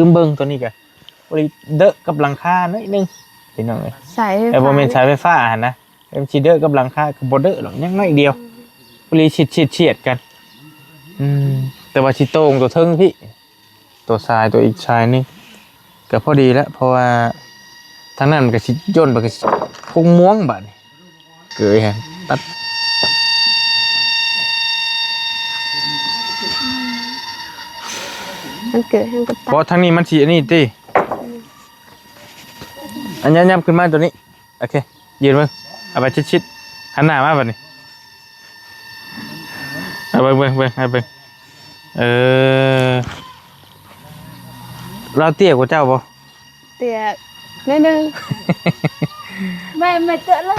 ລືມເບິ່ງໂຕນີ້ກະ ພໍດີເດີະກັບຫຼັງຄາໜ້ອຍໜຶ່ງ ພີ່ນ້ອງເອີຍ. ສາຍໄຟ ເອີ ບໍ່ແມ່ນສາຍໄຟຟ້າຫັ້ນນະ ມັນຊິເດີະກັບຫຼັງຄາ ກໍບໍ່ເດີະດອກ ຍັງໜ້ອຍດຽວ ພໍດີສຽດໆກັນ. ອືມ ແຕ່ວ່າຊິໂຕ່ງໂຕເທິງພີ້ ໂຕຊາຍ ໂຕອີກຊາຍໜຶ່ງ ກໍພໍດີແລ້ວ ເພາະວ່າທາງນັ້ນມັນກໍຊິໂຍນໄປ ກໍຊິຄົງມ່ວງບາດນີ້ ເກີຍຫັ້ນ ຕັດ ມັນເກີຍຫັ້ນກໍຕັດ ບໍ່ ທາງນີ້ມັນຊິອັນນີ້ຕິ ອັນ ຍັບ ຍັບຂຶ້ນມາໂຕນີ້ ໂອເຄ ຢືນເບິ່ງ ເອົາໄປຊິດໆ ຫັນໜ້າມາບາດນີ້ ເອົາເບິ່ງ ເບິ່ງ ເບິ່ງ ເອົາເບິ່ງ ເອີ ລາວເຕ້ຍກວ່າເຈົ້າບໍ່? ເຕ້ຍໜ້ອຍໜຶ່ງ ແມ່ນ ແມ່ນເຕີເລີຍ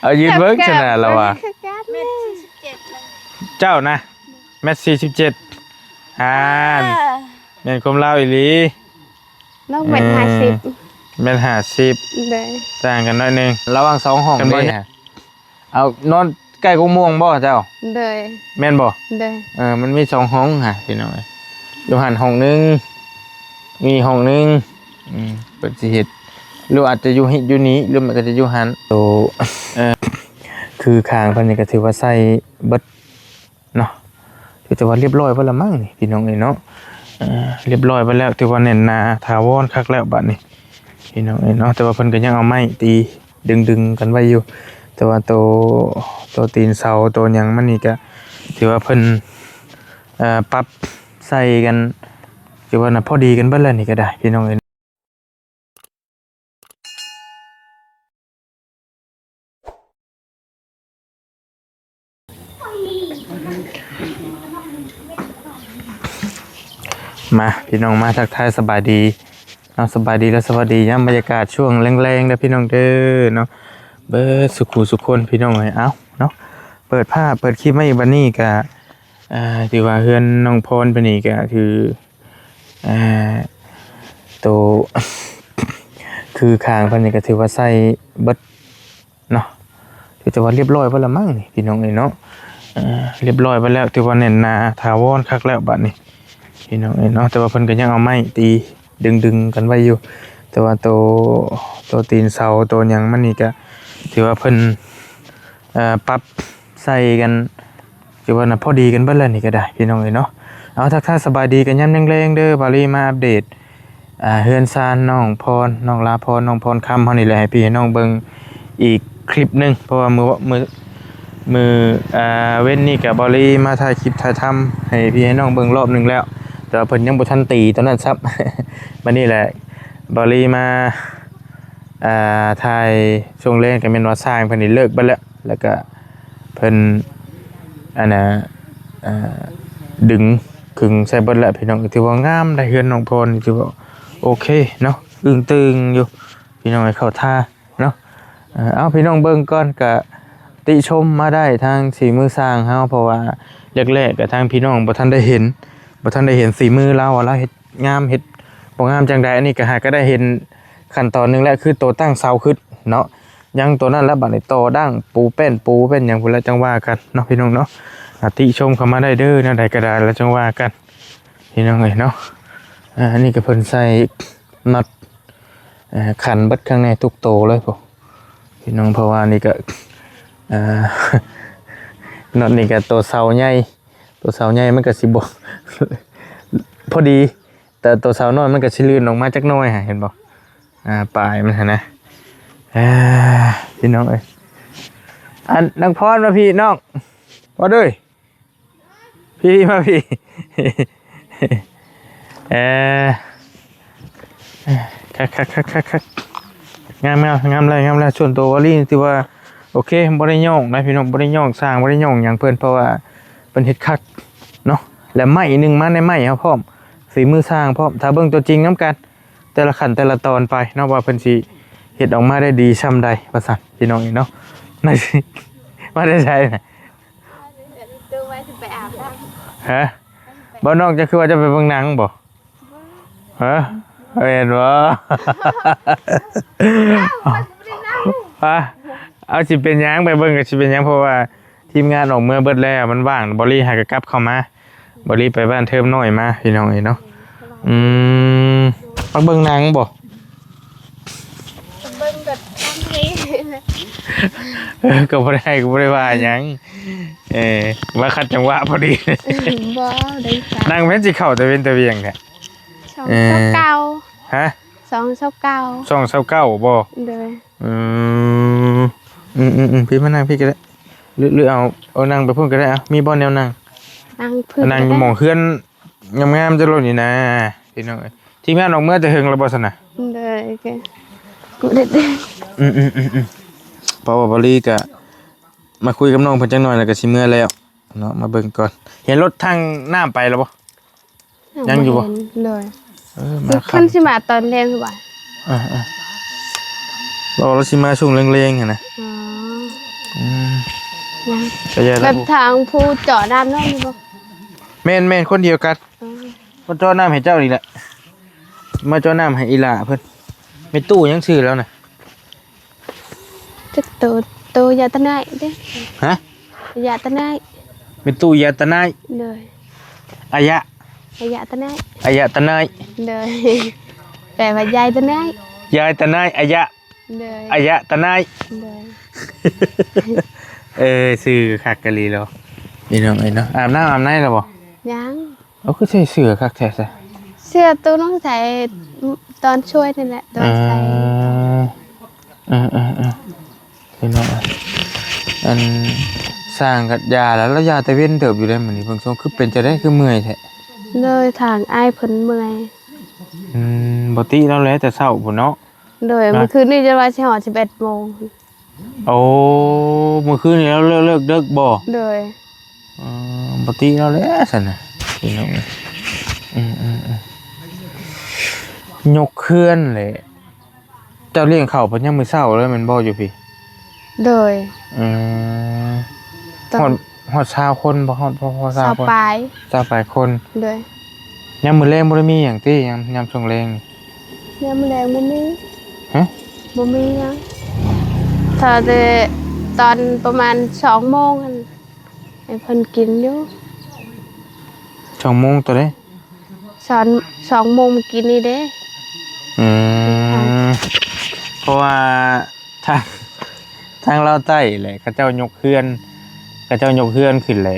ເອົາຢືນເບິ່ງຊະນະລາວວ່າ ແມ່ນສີ່ສິບເຈັດເລີຍ ເຈົ້ານະ ແມັດສີ່ສິບເຈັດ ອ່າ ເອີ ແມ່ນຄວາມລາວອີ່ຫຼີ ນ້ອງແມັດຫ້າສິບ ເອີ ແມັດຫ້າສິບ ໂດຍ ຕ່າງກັນໜ້ອຍໜຶ່ງ ລະຫວ່າງສອງຫ້ອງເດ້ ເອົານອນໃກ້ກົກມ່ວງບໍ່ເຈົ້າ? ໂດຍ ແມ່ນບໍ່? ໂດຍ ເອີ ມັນມີສອງຫ້ອງຫັ້ນພີ່ນ້ອງເອີຍ ຢູ່ຫັ້ນຫ້ອງໜຶ່ງ ມີຫ້ອງໜຶ່ງ ອືມ ເພິ່ນຊິເຮັດ ຫຼືອາດຈະຢູ່ ຢູ່ນີ້ ຫຼືມັນກໍຈະຢູ່ຫັ້ນ ໂຕ ເອີ ຄືຂ້າງເພິ່ນນີ້ກໍຖືວ່າໃສ່ເບິດ ເນາະ ຖືແຕ່ວ່າລຽບຮ້ອຍເບິດລະມັ້ງນີ້ພີ່ນ້ອງເອີຍເນາະ ເອີ ລຽບຮ້ອຍເບິດແລ້ວ ຖືວ່າແໜ້ນໜາຖາວອນຄັກແລ້ວບາດນີ້ພີ່ນ້ອງເອີຍເນາະ ແຕ່ວ່າເພິ່ນກໍຍັງເອົາໄມ້ຕີດຶງໆກັນໄວ້ຢູ່ ແຕ່ວ່າໂຕ ໂຕຕີນເສົາໂຕຫຍັງມັນນີ້ກໍຖືວ່າເພິ່ນ ເອີ ປັບໃສ່ກັນ ຖືວ່ານະພໍດີກັນເບິດແລ້ວນີ້ກໍໄດ້ພີ່ນ້ອງເອີຍ. ມາພີ່ນ້ອງ ມາທັກທາຍສະບາຍດີເນາະ ສະບາຍດີ ແລະ ສະຫວັດດີຍາມບັນຍາກາດຊ່ວງແລງໆເດີພີ່ນ້ອງເດີເນາະ ເບິດສຸຂູສຸຄົນພີ່ນ້ອງເອີຍ ເອົ້າເນາະ ເປີດພາບເປີດຄລິບມາອີກບັດນີ້ກະ ອ່າ ຖືວ່າເຮືອນນ້ອງພອນເພິ່ນນີ້ກະຄື ອ່າ ໂຕ ຄືຂ້າງເພິ່ນນີ້ກໍຖືວ່າໃສ່ເບິດເນາະ ຖືແຕ່ວ່າລຽບຮ້ອຍເບິດລະມັ້ງນີ້ພີ່ນ້ອງເອີຍເນາະ ເອີ ລຽບຮ້ອຍເບິດແລ້ວ ຖືວ່າແໜ້ນໜາຖາວອນຄັກແລ້ວບາດນີ້ພີ່ນ້ອງເອີຍເນາະ ແຕ່ວ່າເພິ່ນກໍຍັງເອົາໄມ້ຕີດຶງໆກັນໄວ້ຢູ່ ແຕ່ວ່າໂຕ ໂຕຕີນເສົາໂຕຫຍັງມັນນີ້ກໍຖືວ່າເພິ່ນ ເອີ ປັບໃສ່ກັນ ຖືວ່ານະພໍດີກັນເບິດແລ້ວນີ້ກໍໄດ້ພີ່ນ້ອງເອີຍເນາະ ເອົາ ທັກທາຍສະບາຍດີກັນຍາມແລງໆເດີ ບາລີມາອັບເດດ ອ່າ ເຮືອນຊານນ້ອງພອນ ນ້ອງລາພອນ ນ້ອງພອນຄຳເຮົານີ້ແຫຼະ ໃຫ້ພີ່ໃຫ້ນ້ອງເບິ່ງອີກຄລິບໜຶ່ງ ເພາະວ່າມື້ ມື້ ມື້ ອ່າ ເວັນນີ້ກໍບາລີມາຖ່າຍຄລິບຖ່າຍທຳໃຫ້ພີ່ໃຫ້ນ້ອງເບິ່ງລອບໜຶ່ງແລ້ວ ແຕ່ວ່າເພິ່ນຍັງບໍ່ທັນຕີຕອນນັ້ນຊ້ຳ ບັດນີ້ແຫຼະ ບາລີມາ ອ່າ ຖ່າຍຊ່ວງແລງກໍແມ່ນວ່າຊ່າງເພິ່ນນີ້ເລີກເບິດແລ້ວ ແລ້ວກະເພິ່ນ ອັນນ່າ ອ່າ ດຶງຂຶງໃສ່ເບິດແລ້ວພີ່ນ້ອງ ຖືວ່າງາມໄດ໋ ເຮືອນນ້ອງພອນນີ້ຖືວ່າໂອເຄເນາະ ອຶ້ງຕຶງຢູ່ພີ່ນ້ອງ ເຂົ້າທ່າເນາະ ເອີ ເອົາ ພີ່ນ້ອງເບິ່ງກ່ອນ ກະຕິຊົມມາໄດ້ທາງສີມືຊ່າງເຮົາ ເພາະວ່າແລກໆກະທາງພີ່ນ້ອງບໍ່ທັນໄດ້ເຫັນ ບໍ່ທັນໄດ້ເຫັນຝີມືລາວວ່າລາວເຮັດງາມເຮັດບໍ່ງາມຈັ່ງໃດ ອັນນີ້ກະຫາກະໄດ້ເຫັນຂັ້ນຕອນໜຶ່ງແລ້ວ ຄືໂຕຕັ້ງເສົາຂຶ້ນເນາະ ຍັງໂຕນັ້ນແລ້ວ ບາດນີ້ຕໍ່ດັ້ງ ປູແປ້ນ ປູແປ້ນຫຍັງພຸ້ນລະ ຈັ່ງວ່າກັນເນາະພີ່ນ້ອງເນາະ ອາ ຕິຊົມເຂົ້າມາໄດ້ເດີ ແນວໃດກໍໄດ້ລະຈັ່ງວ່າກັນພີ່ນ້ອງເອີຍເນາະ ອາ ອັນນີ້ກໍເພິ່ນໃສ່ນັອດ ອາ ຂັນເບິດຂ້າງໃນທຸກໂຕເລີຍພຸ້ນພີ່ນ້ອງ ເພາະວ່ານີ້ກໍ ອາ ນັອດນີ້ກໍໂຕເສົາໃຫຍ່ ໂຕເສົາໃຫຍ່ມັນກໍຊິບໍ່ ພໍດີ ແຕ່ໂຕເສົານ້ອຍມັນກໍຊິລື່ນອອກມາຈັກໜ້ອຍ ເຫັນບໍ່ ອາ ປາຍມັນຫັ້ນນະ ອາ ພີ່ນ້ອງເອີຍ ອັນ ນາງພອນ ມາພີ້ນ້ອງ ວ່າເດີ້ ພີ້ ມາພີ້ ເອີ ຄັກໆໆໆ ງາມໆ ງາມແລ້ວ ງາມແລ້ວ ສ່ວນໂຕວາລີຖືວ່າໂອເຄ ບໍ່ໄດ້ຍ້ອງນະພີ່ນ້ອງ ບໍ່ໄດ້ຍ້ອງຊ່າງ ບໍ່ໄດ້ຍ້ອງຫຍັງເພິ່ນ ເພາະວ່າເພິ່ນເຮັດຄັກເນາະ ແລະໄມ້ໜຶ່ງມາໃນໄມ້ເຮົາພ້ອມ ຝີມືຊ່າງພ້ອມ ຖ້າເບິ່ງຕົວຈິງນຳກັນ ແຕ່ລະຂັ້ນແຕ່ລະຕອນໄປເນາະ ວ່າເພິ່ນຊິເຮັດອອກມາໄດ້ດີຊ່ຳໃດວ່າຊັ້ນ ພີ່ນ້ອງເອີຍເນາະ ມາແຕ່ໃສນະ? ຮະ? ບໍ່ ນ້ອງ ເຈົ້າຄືວ່າຈະໄປເບິ່ງໜັງບໍ່? ຮະ? ແມ່ນບໍ່? ຮະ? ເອົາ ຊິເປັນຫຍັງ ໄປເບິ່ງກໍຊິເປັນຫຍັງ ເພາະວ່າທີມງານອອກເມືອເບິດແລ້ວ ມັນວ່າງ ບໍລິຫາກໍກັບເຂົ້າມາ ບໍ່ລີໄປບ້ານເທີມນ້ອຍມາພີ່ນ້ອງເອີຍເນາະ. ອືມ ມາເບິ່ງໜັງບໍ່? ເບິ່ງແບບ ເອີ ກໍບໍ່ໄດ້ ກໍບໍ່ໄດ້ວ່າຫຍັງ. ເອີ ມາຂັດຈັງຫວະພໍດີ. ບໍ່ໄດ້ ນັ່ງແມ່ນຊິເຂົ້າແຕ່ເວັນແຕ່ວຽງແທ້. ສອງ ເອີ ເກົ້າ ຮະ? ສອງ ເກົ້າ ສອງ ເກົ້າບໍ່? ໂດຍ. ອືມ ອືມໆໆ ພີ່ມານັ່ງພີ່ກໍໄດ້ ຫຼື ຫຼືເອົາ ເອົານັ່ງໄປພຸ້ນກໍໄດ້. ເອົາ ມີບ່ອນແນວນັ່ງ? ນັ່ງພື້ນ ນັ່ງຢູ່ໝ່ອງເຮືອນງາມໆ ເຈົ້າໂລດນີ້ນາ ພີ່ນ້ອງເອີຍ. ທີມງານອອກເມືອແຕ່ເຫິງແລ້ວບໍ່ຊັ້ນນະ? ໂດຍ ອືມໆໆໆ ເພາະວ່າບໍ່ລີກໍມາຄຸຍກັບນ້ອງເພິ່ນຈັກໜ່ອຍ ແລ້ວກໍຊິເມືອແລ້ວເນາະ. ມາເບິ່ງກ່ອນ ເຫັນລົດຖັງນ້ຳໄປແລ້ວບໍ່? ຍັງຢູ່ບໍ່? ໂດຍ. ເອີ ມາ ຄືເພິ່ນຊິມາຕອນແລງວ່າ ເອີໆ ລາວຊິມາຊ່ວງແລງໆ ຫັ້ນນະ. ອໍ ອືມ ຍັງ ກໍຢ່າ ແບບທາງຜູ້ເຈາະນ້ຳເນາະ ນີ້ບໍ່? ແມ່ນໆ ຄົນດຽວກັນ. ອໍ ເພິ່ນເຈາະນ້ຳໃຫ້ເຈົ້ານີ້ແຫຼະ ມາເຈາະນ້ຳໃຫ້ອີ່ຫຼ້າເພິ່ນ. ແມ່ຕູ້ຫຍັງຊື່ລາວນະ? ຈັກໂຕ ໂຕຍາຕະນາຍເດ້. ຮະ? ຍາຕະນາຍ. ແມ່ຕູ້ຍາຕະນາຍ. ໂດຍ. ອາຍະ ອາຍະຕະນາຍ. ອາຍະຕະນາຍ. ໂດຍ. ແປວ່າຍາຍຕະນາຍ. ຍາຍຕະນາຍ ອາຍະ. ໂດຍ. ອາຍະຕະນາຍ. ໂດຍ. ເອີ ຊື່ຄັກກະລີໂລ ພີ່ນ້ອງເອີຍເນາະ. ອາບນ້ຳອາບໃນແລ້ວບໍ່? ຍັງ. ເອົາ ຄືໃສ່ເສື້ອຄັກແທ້ຊະ? ເສື້ອໂຕໜຶ່ງໃສ່ຕອນຊ່ວຍນີ້ແຫຼະ ຕອນໃສ່. ເອີ ເອີໆໆ ພີ່ນ້ອງເອີຍ ອັນ ຊ່າງກັດຢາແລ້ວ ລາວຢາແຕ່ເວັນເຕີບຢູ່ເດ້ມື້ນີ້. ເບິ່ງຊົງຄືເປັນຈັ່ງໃດ ຄືເມື່ອຍແທ້? ໂດຍ ທາງອ້າຍເພິ່ນເມື່ອຍ. ອືມ ບໍ່ຕິລາວແຫຼະ ແຕ່ເຊົ້າພຸ້ນເນາະ. ໂດຍ ເມື່ອຄືນນີ້ຈົນວ່າຊິຮອດສິບເອັດໂມງ. ໂອ້ ມື້ຄືນນີ້ລາວເລີກ ເລີກເດິກບໍ່? ໂດຍ. ເອີ ບໍ່ຕິລາວແຫຼະຊັ້ນນະ ພີ່ນ້ອງເອີຍ. ອືມໆໆ ຍົກເຮືອນແຫຼະ. ເຈົ້າລ້ຽງເຂົ້າເພິ່ນຍາມມື້ເຊົ້າເລີຍແມ່ນບໍ່ ຢູ່ພີ້? ໂດຍ. ອືມ ຮອດ ຮອດຊາວຄົນບໍ່? ຮອດ ຮອດຊາວຄົນ ຊາວປາຍ ຊາວປາຍຄົນ. ໂດຍ. ຍາມມື້ແລງບໍ່ໄດ້ມີຫຍັງຕິ? ຍາມ ຍາມຊ່ວງແລງນີ້ ຍາມມື້ແລງບໍ່ມີ. ຮະ? ບໍ່ມີຫຍັງ ຖ້າແຕ່ຕອນປະມານສອງໂມງຫັ້ນ ໃຫ້ເພິ່ນກິນຢູ່. ສອງໂມງໂຕໃດ? ສອງ ສອງໂມງມື້ກີ້ນີ້ເດ້. ອືມ ເພາະວ່າ ທາງ ທາງລາວໃຕ້ແຫຼະ ເຂົາເຈົ້າຍົກເຮືອນ ເຂົາເຈົ້າຍົກເຮືອນຂຶ້ນແຫຼະ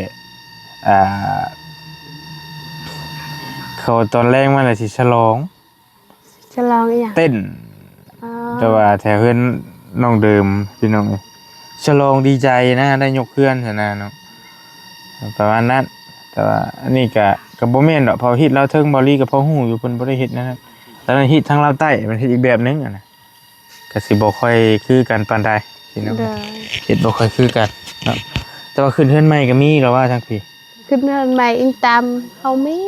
ອ່າ ເຂົາຕອນແລງມາແລ້ວຊິສະຫຼອງ. ສະຫຼອງອີ່ຫຍັງ? ເຕັ້ນ. ອໍ ແຕ່ວ່າແຖວເຮືອນນ້ອງເດີມ ພີ່ນ້ອງເອີຍ ສະຫຼອງດີໃຈນະ ໄດ້ຍົກເຮືອນຊັ້ນນະເນາະ ປະມານນັ້ນ. ແຕ່ວ່າອັນນີ້ກະ ກະບໍ່ແມ່ນດອກ ເພາະຮີດລາວເທິງ ເບົາລີກະພໍຮູ້ຢູ່ ເພິ່ນບໍ່ໄດ້ເຮັດແນວນັ້ນ. ຕອນນັ້ນຮີດທາງລາວໃຕ້ ມັນເຮັດອີກແບບໜຶ່ງຫັ້ນນະ. ກະຊິບໍ່ຄ່ອຍຄືກັນປານໃດພີ່ນ້ອງ ໂດຍ ເຮັດບໍ່ຄ່ອຍຄືກັນເນາະ. ແຕ່ວ່າຂຶ້ນເຮືອນໃໝ່ກະມີລະວ່າທາງພີ້? ຂຶ້ນເຮືອນໃໝ່ອີງຕາມເຮົາມີ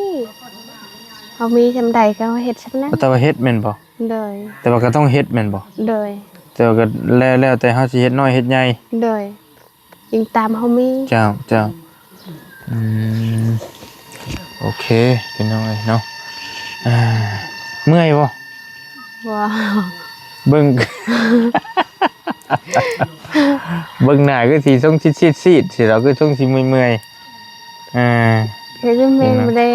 ເຮົາມີສ່ຳໃດກະເຮົາເຮັດສ່ຳນັ້ນ. ແຕ່ວ່າເຮັດແມ່ນບໍ່? ໂດຍ. ແຕ່ວ່າກະຕ້ອງເຮັດແມ່ນບໍ່? ໂດຍ. ແຕ່ວ່າກະແລ້ວ ແລ້ວແຕ່ເຮົາຊິເຮັດນ້ອຍເຮັດໃຫຍ່. ໂດຍ. ອີງຕາມເຮົາມີ. ເຈົ້າ ເຈົ້າ. ອືມ ໂອເຄ ພີ່ນ້ອງເອີຍເນາະ. ອ່າ ເມື່ອຍບໍ່? ບໍ່. ເບິ່ງ ເບິ່ງໜ້າຄືຊິຊົງຊິດໆໆ ຊິລາວຄືຊົງຊິເມື່ອຍໆ. ອ່າ ຄືແມ່ນບໍ່ໄດ້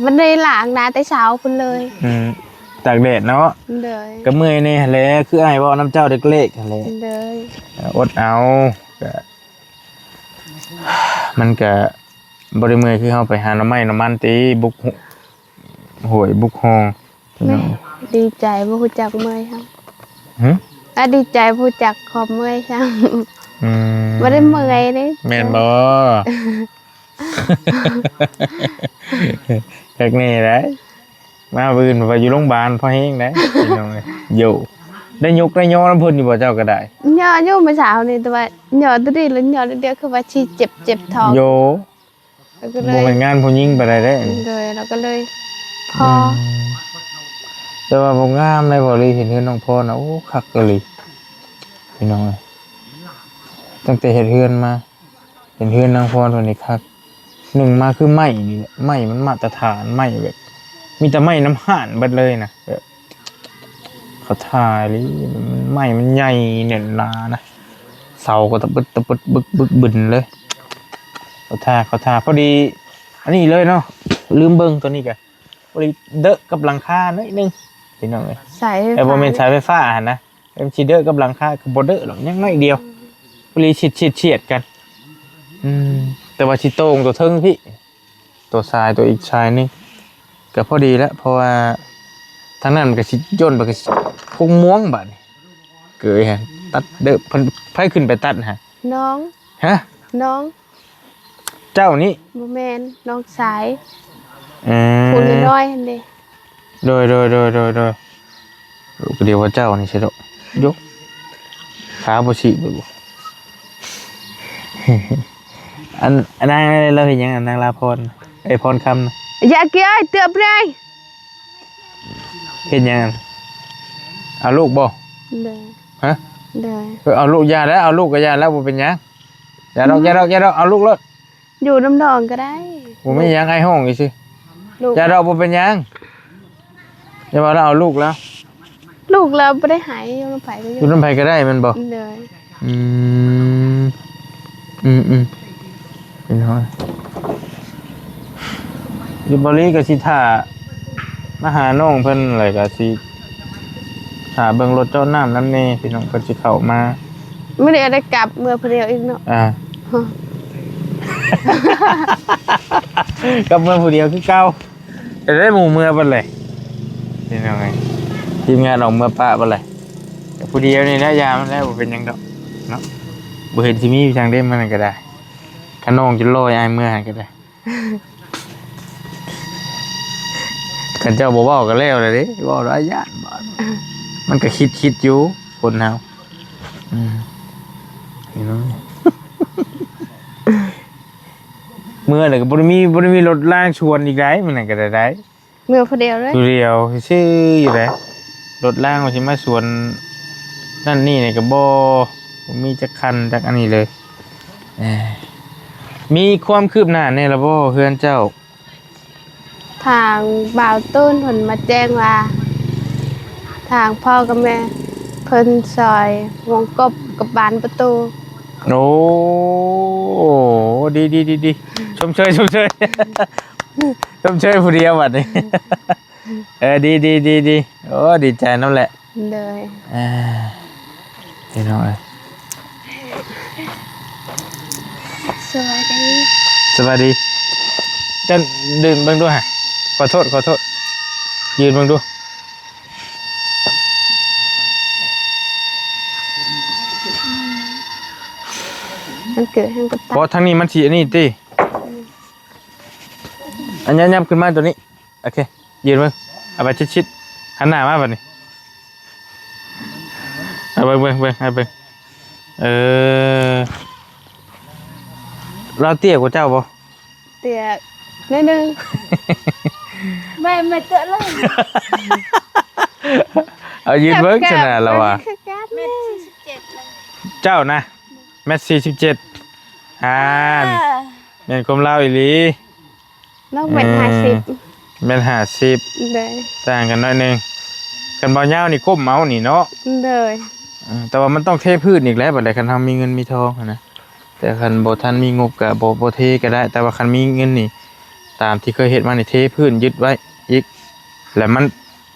ບໍ່ໄດ້ລ້າງໜ້າແຕ່ເຊົ້າພຸ້ນເລີຍ. ອືມ ຕາກແດດເນາະ. ໂດຍ. ກະເມື່ອຍແດ່ຫັ້ນແຫຼະ ຄືອ້າຍເວົ້ານຳເຈົ້າແລກໆຫັ້ນແຫຼະ. ໂດຍ. ອົດເອົາ ກະ ມັນກະບໍ່ໄດ້ເມື່ອຍຄືເຮົາໄປຫາໜໍ່ໄມ້ໜໍ່ມັນຕິ ບຸກຫ້ວຍບຸກຮ່ອງ. ແມ່ ດີໃຈບໍ່ຮູ້ຈັກເມື່ອຍຊ້ຳ. ຫື? ອາ ດີໃຈບໍ່ຮູ້ຈັກຄວາມເມື່ອຍຊ້ຳ. ອືມ ບໍ່ໄດ້ເມື່ອຍເດ້. ແມ່ນບໍ່? ຈັກແນ່ໄດ໋. ມາມື້ອື່ນໄປຢູ່ໂຮງບານພໍແຮງໄດ໋ ພີ່ນ້ອງເອີຍ. ໂຢ ໄດ້ຍົກໄດ້ຍໍນຳເພິ່ນຢູ່ບໍ່ເຈົ້າກະໄດ້? ຍໍຢູ່ມື້ເຊົ້ານີ້ ແຕ່ວ່າຍໍໂຕນີ້ລະຍໍດຽວ ຄືວ່າຊິເຈັບ ເຈັບທ້ອງ. ໂຢ ແລ້ວກະເລີຍ ບໍ່ແມ່ນງານຜູ້ຍິງປານໃດເດ້. ໂດຍ ແລ້ວກະເລີຍພໍ. ອືມ ແຕ່ວ່າບໍ່ງາມໃດ໋ ເວົ້າອີ່ຫຼີ ເຫັນເຮືອນນ້ອງພອນນະ ໂອ້ ຄັກອີ່ຫຼີ ພີ່ນ້ອງເອີຍ. ຕັ້ງແຕ່ເຮັດເຮືອນມາ ເຫັນເຮືອນນາງພອນເພິ່ນນີ້ຄັກ. ໜຶ່ງມາຄືໄມ້ນີ້ແຫຼະ ໄມ້ມັນມາດຕະຖານ ໄມ້ແບບ ມີແຕ່ໄມ້ນ້ຳຮ້ານເບິດເລີຍນະ ແບບ ເຂົາທ່າອີ່ຫຼີ ໄມ້ມັນໃຫຍ່ແໜ້ນໜານະ ເສົາກໍຕະປຶດຕະປຶດບຶກບຶກບຶນເລີຍ. ເຂົາທ່າ ເຂົາທ່າ ພໍດີ ອັນນີ້ເລີຍເນາະ ລືມເບິ່ງ ໂຕນີ້ກະ ພໍດີເດີະກັບຫຼັງຄາໜ້ອຍໜຶ່ງ ພີ່ນ້ອງເອີຍ. ສາຍໄຟ ເອີ ບໍ່ແມ່ນສາຍໄຟຟ້າຫັ້ນນະ ເອີ ມັນຊິເດີະກັບຫຼັງຄາ ກໍບໍ່ເດີະດອກ ຍັງໜ້ອຍດຽວ ພໍດີສຽດໆກັນ. ອືມ ແຕ່ວ່າຊິໂຕ່ງໂຕເທິງພີ້ ໂຕຊາຍ ໂຕອີກຊາຍໜຶ່ງ ກໍພໍດີລະ ເພາະວ່າທາງນັ້ນມັນກໍຊິ ໂຍນໄປກໍຊິກົງມ່ວງບາດນີ້ ເກີຍຫັ້ນ ຕັດເດີະ ເພິ່ນ ໃຜຂຶ້ນໄປຕັດຫັ້ນ? ນ້ອງ ຮະ? ນ້ອງ ເຈົ້ານີ້? ບໍ່ແມ່ນ ນ້ອງຊາຍ ເອີ ຜູ້ນ້ອຍໆຫັ້ນເດ້. ໂດຍ ໂດຍ ໂດຍ ໂດຍ ໂດຍ ລູກດຽວວ່າເຈົ້ານີ້ໃຊ່ດອກ ຍົກຂາບໍ່ສີບເບິ່ງ. ອັນ ອັນນາງລາວເຮັດຫຍັງ? ອັນນາງລາພອນ ເອີຍ ພອນຄຳນະ ຢາກເກີຍເຕືອບເລີຍ. ເຮັດຫຍັງ? ເອົາລູກບໍ່? ໂດຍ ຮະ? ໂດຍ ເອີ ເອົາລູກ ຢ່າແລ້ວ ເອົາລູກກໍຢ່າແລ້ວ ບໍ່ເປັນຫຍັງ ຢ່າດອກ ຢ່າດອກ ຢ່າດອກ ເອົາລູກໂລດ. ຢູ່ນຳນ້ອງກໍໄດ້ ບໍ່ມີຫຍັງ ອ້າຍຮ້ອງຊື່ໆ. ລູກ ຢ່າດອກ ບໍ່ເປັນຫຍັງ ຢ່າວ່າລາວເອົາລູກລາວ. ລູກລາວບໍ່ໄດ້ໃຫ້ ຢູ່ນຳໃຜກໍຢູ່ ຢູ່ນຳໃຜກໍໄດ້ແມ່ນບໍ່? ໂດຍ ອືມ ອືມໆ ເປັນຮອດ ຢູ່ບໍລິກໍຊິຖ້າມາຫານ້ອງເພິ່ນ ແລ້ວກໍຊິຖ້າເບິ່ງລົດເຈາະນ້ຳນຳແດ່ ພີ່ນ້ອງ ເພິ່ນຊິເຂົ້າມາ. ມື້ນີ້ໄດ້ກັບເມືອຜູ້ດຽວອີກເນາະ. ອ່າ ກັບເມືອຜູ້ດຽວຄືເກົ່າ. ຈະໄດ້ໝູ່ເມືອເບິດເລີຍ ພີ່ນ້ອງເອີຍ ທີມງານອອກເມືອປະເບິດເລີຍ. ກັບຜູ້ດຽວນີ້ນະ ຢ່າມັນແລ້ວ ບໍ່ເປັນຫຍັງດອກເນາະ ບໍ່ເຫັນຊິມີຫຍັງເດ້ ມັນກໍໄດ້ ຂະໜອງຈົນລອຍ ອ້າຍເມືອຫັ້ນກໍໄດ້. ຄັນເຈົ້າບໍ່ເວົ້າກໍແລ້ວແລ້ວເດ້ ເວົ້າແລ້ວຢ້ານບາດ ມັນກໍຄິດ ຄິດຢູ່ຄົນເຮົາ. ອືມ ພີ່ນ້ອງ ເມືອແລ້ວກໍບໍ່ໄດ້ມີ ບໍ່ໄດ້ມີລົດລາງຊວນອີກໃດ໋ ມັນນັ້ນກໍໄດ້ ໄດ້ ເມືອຜູ້ດຽວເລີຍ ຜູ້ດຽວຊື່ໆຢູ່ໃດ໋. ລົດລາງວ່າຊິມາຊວນນັ້ນນີ້ນີ້ກໍບໍ່ ບໍ່ມີຈັກຄັນຈັກອັນນີ້ເລີຍ. ເອີ ມີຄວາມຄືບໜ້າແດ່ລະບໍ່ເຮືອນເຈົ້າ? ທາງບ່າວຕູນເພິ່ນມາແຈ້ງວ່າ ທາງພໍ່ກັບແມ່ເພິ່ນຊອຍວົງກົບກັບບານປະຕູ. ໂອ້ ດີໆໆໆ ຊົມເຊີຍ ຊົມເຊີຍ ຊົມເຊີຍຜູ້ດຽວບັດນີ້. ເອີ ດີໆໆໆ ໂອ້ ດີໃຈນຳແຫຼະ. ໂດຍ ອ່າ ພີ່ນ້ອງເອີຍ ສະບາຍດີ ສະບາຍດີ. ເຈົ້າດື່ມເບິ່ງດູຫະ ຂໍໂທດ ຂໍໂທດ ຢືນເບິ່ງດູ. ມັນເກີດຫຍັງກັບຕາ ບໍ່ ທາງນີ້ມັນຊິອັນນີ້ຕິ. ອັນ ຍັບ ຍັບຂຶ້ນມາໂຕນີ້ ໂອເຄ ຢືນເບິ່ງ ເອົາໄປຊິດໆ ຫັນໜ້າມາບັດນີ້ ເອົາເບິ່ງ ເບິ່ງ ເບິ່ງ ໃຫ້ເບິ່ງ. ເອີ ລາວເຕ້ຍກວ່າເຈົ້າບໍ່? ເຕ້ຍໜ້ອຍໜຶ່ງ ແມ່ ແມ່ເຕ້ຍເລີຍ. ເອົາຢືນເບິ່ງຊັ້ນນະ ລາວວ່າ ແມ່ນສີ່ສິບເຈັດເລີຍ ເຈົ້ານະ ແມັດສີ່ສິບເຈັດ ອ່າ ອ່າ ແມ່ນຄວາມລາວອີ່ຫຼີ. ນ້ອງແມັດຫ້າສິບ ເອີ ແມັດຫ້າສິບ ໂດຍ ຕ່າງກັນໜ້ອຍໜຶ່ງ. ຄັນເວົ້າຍາວນີ້ກົ້ມເອົານີ້ເນາະ ໂດຍ ເອີ ແຕ່ວ່າມັນຕ້ອງເທພື້ນອີກແຫຼະ ບັດໃດຄັນເຮົາມີເງິນມີທອງຫັ້ນນະ. ແຕ່ຄັນບໍ່ທັນມີງົບກໍບໍ່ ບໍ່ເທກໍໄດ້ ແຕ່ວ່າຄັນມີເງິນນີ້ ຕາມທີ່ເຄີຍເຮັດມານີ້ ເທພື້ນຍຶດໄວ້ອີກ ແລ້ວມັນ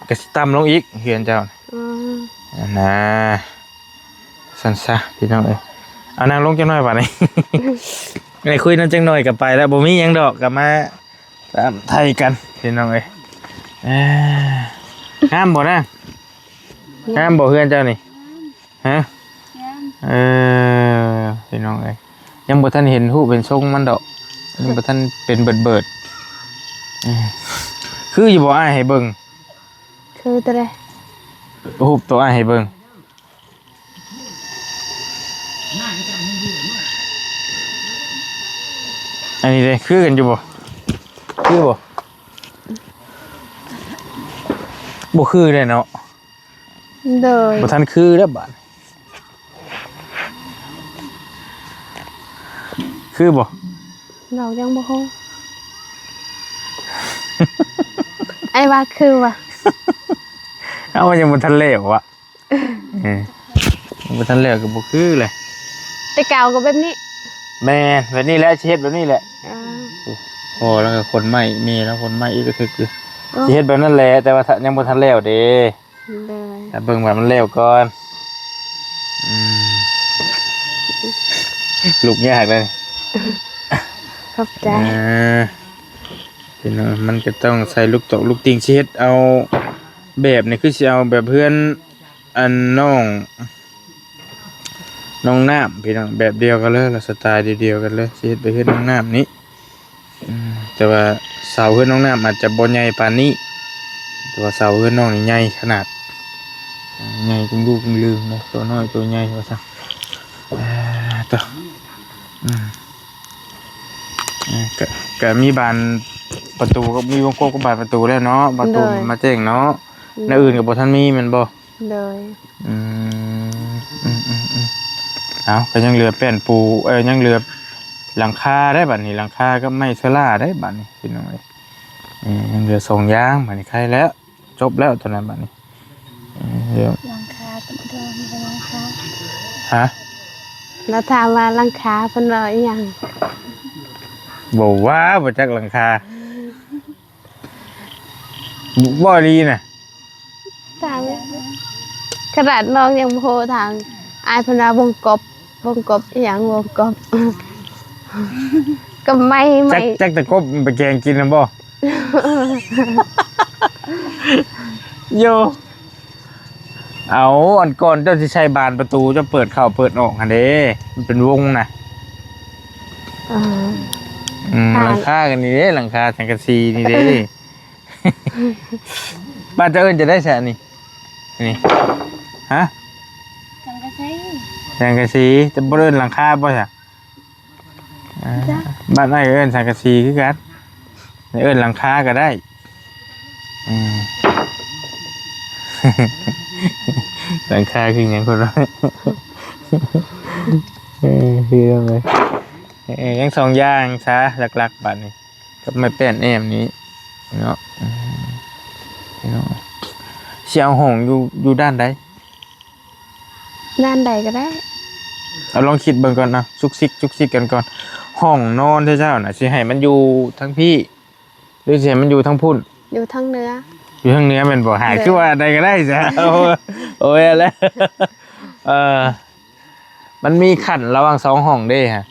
ກໍຊິຕ່ຳລົງອີກເຮືອນເຈົ້າ. ອໍ ອັນນາ ຊັ້ນຊະ ພີ່ນ້ອງເອີຍ. ເອົານັ່ງລົງຈັກໜ້ອຍບາດນີ້ ໄດ້ຄຸຍນຳຈັກໜ້ອຍກໍໄປແລ້ວ ບໍ່ມີຫຍັງດອກ ກໍມາຖາມໄຖ່ກັນ ພີ່ນ້ອງເອີຍ. ເອີ ງາມບໍ່ນາງ? ງາມບໍ່ເຮືອນເຈົ້ານີ້? ຮະ? ງາມ ເອີ ພີ່ນ້ອງເອີຍ ຍັງບໍ່ທັນເຫັນຮູບເຫັນຊົງມັນດອກ ຍັງບໍ່ທັນເປັນເບີດໆ. ເອີ ຄືຢູ່ບໍ່ ອ້າຍໃຫ້ເບິ່ງ? ຄືໂຕໃດ? ຮູບໂຕອ້າຍໃຫ້ເບິ່ງ ອັນນີ້ເດ້ ຄືກັນຢູ່ບໍ່? ຄືບໍ່? ບໍ່ຄືເດ້ເນາະ. ໂດຍ ບໍ່ທັນຄືເດ້ບາດ ຄືບໍ່? ເຮົາຍັງບໍ່ຮູ້ ອ້າຍວ່າຄືຫວາ? ເອົາ ຍັງບໍ່ທັນແລ້ວຫວາ? ເອີ ຍັງບໍ່ທັນແລ້ວກໍບໍ່ຄືແຫຼະ. ແຕ່ເກົ່າກໍແບບນີ້? ແມ່ນ ແບບນີ້ແຫຼະ ຊິເຮັດແບບນີ້ແຫຼະ. ອ່າ ພໍ່ລາວກໍຂົນໄມ້ ແມ່ລາວຂົນໄມ້ອີກກະຖືກຢູ່. ໂອ້ ຊິເຮັດແບບນັ້ນແຫຼະ ແຕ່ວ່າຖ້າຍັງບໍ່ທັນແລ້ວເດ້. ໂດຍ ຖ້າເບິ່ງວ່າມັນແລ້ວກ່ອນ. ອືມ ລຸກຍາກເດ້. ຂອບໃຈ. ເອີ ພີ່ນ້ອງ ມັນກໍຕ້ອງໃສ່ລູກຕອກລູກຕິ່ງ. ຊິເຮັດເອົາແບບນີ້ ຄືຊິເອົາແບບເຮືອນ ອັນນ້ອງ ນ້ອງນ້ຳ ພີ່ນ້ອງ ແບບດຽວກັນເລີຍ ລະສະໄຕລ໌ດຽວໆກັນເລີຍ. ຊິເຮັດໄປເຮືອນນ້ອງນ້ຳນີ້ ອືມ ແຕ່ວ່າເສົາເຮືອນນ້ອງນ້ຳອາດຈະບໍ່ໃຫຍ່ປານນີ້ ແຕ່ວ່າເສົາເຮືອນນ້ອງນີ້ໃຫຍ່ຂະໜາດ ໃຫຍ່ຈຸງລູກຈຸງລືມເນາະ ໂຕນ້ອຍໂຕໃຫຍ່ວ່າຊັ້ນ. ເອີ ໂຕ ອືມ ເອີ ກະ ກະມີບານປະຕູ ກໍມີວົງກົບກັບບານປະຕູແລ້ວເນາະ ປະຕູ ໂດຍ ມາແຈ້ງເນາະ. ແນວອື່ນກໍບໍ່ທັນມີແມ່ນບໍ່? ໂດຍ ອືມ ອືມໆໆ ເອົາ ກໍຍັງເຫຼືອແປ້ນປູ ເອີ ຍັງເຫຼືອຫຼັງຄາໄດ້ບັດນີ້ ຫຼັງຄາກັບໄມ້ເຊີລາໄດ້ບັດນີ້ ພີ່ນ້ອງເອີຍ. ເອີ ຍັງເຫຼືອສອງຢ່າງ ບັດນີ້ໄຄແລ້ວ ຈົບແລ້ວຕົວນັ້ນບັດນີ້. ເອີ ຫຼັງຄາ ເພິ່ນວ່າມີແຕ່ຫຼັງຄາ ຮະ? ລາວຖາມວ່າຫຼັງຄາ ເພິ່ນເວົ້າອີ່ຫຍັງ? ບໍ່ວ່າ ບໍ່ຈັກຫຼັງຄາ ເວົ້າອີ່ຫຼີນະ. ຖາມ ຂະໜາດນ້ອງຍັງບໍ່ຮູ້ ຖາມອ້າຍເພິ່ນວ່າວົງກົບ ວົງກົບອີ່ຫຍັງ ວົງກົບ ກັບໄມ້ ໄມ້ ຈັກ ຈັກແຕ່ກົບໄປແກງກິນນຳບໍ່? ໂຢ ເອົາ ອັນກ່ອນເຈົ້າຊິໃສ່ບານປະຕູ ເຈົ້າເປີດເຂົ້າເປີດອອກຫັ້ນເດ້ ມັນເປັນວົງນະ. ອືມ ຫຼັງຄາກັນນີ້ເດ້ ຫຼັງຄາສັງກະສີນີ້ເດ້. ບ້ານເຈົ້າເອີ້ນຈັ່ງໃດຊະນີ້? ນີ້ ຮະ? ສັງກະສີ ສັງກະສີ ຈະບໍ່ເອີ້ນຫຼັງຄາບໍ່ຊະ? ອ່າ ຈັກ ບ້ານອ້າຍເອີ້ນສັງກະສີຄືກັນ ເອີ້ນຫຼັງຄາກໍໄດ້. ອືມ ຫຼັງຄາຄືຫຍັງເພິ່ນວ່າ? ເອີ ຄືຫຍັງເລີຍ ເອີ ຍັງສອງຢ່າງຊະ ຫຼັກໆ ບາດນີ້. ກັບໄມ້ແປ້ນແອ້ມນີ້ເນາະ. ອືມ ພີ່ນ້ອງ ຊິເອົາຫ້ອງຢູ່ ຢູ່ດ້ານໃດ? ດ້ານໃດກໍໄດ້. ເອົາລອງຄິດເບິ່ງກ່ອນເນາະ ຊຸກຊິກ ຊຸກຊິກກັນກ່ອນ. ຫ້ອງນອນເຈົ້ານະ ຊິໃຫ້ມັນຢູ່ທາງພີ້ ຫຼືຊິໃຫ້ມັນຢູ່ທາງພຸ້ນ? ຢູ່ທາງເໜືອ. ຢູ່ທາງເໜືອແມ່ນບໍ່? ຫາ ໂດຍ ຄືວ່າໃດກໍໄດ້ຊະ. ໂອ້ຍ ແລ້ວ ເອີ ມັນມີຂັ້ນລະຫວ່າງສອງຫ້ອງເດ້ຮະ.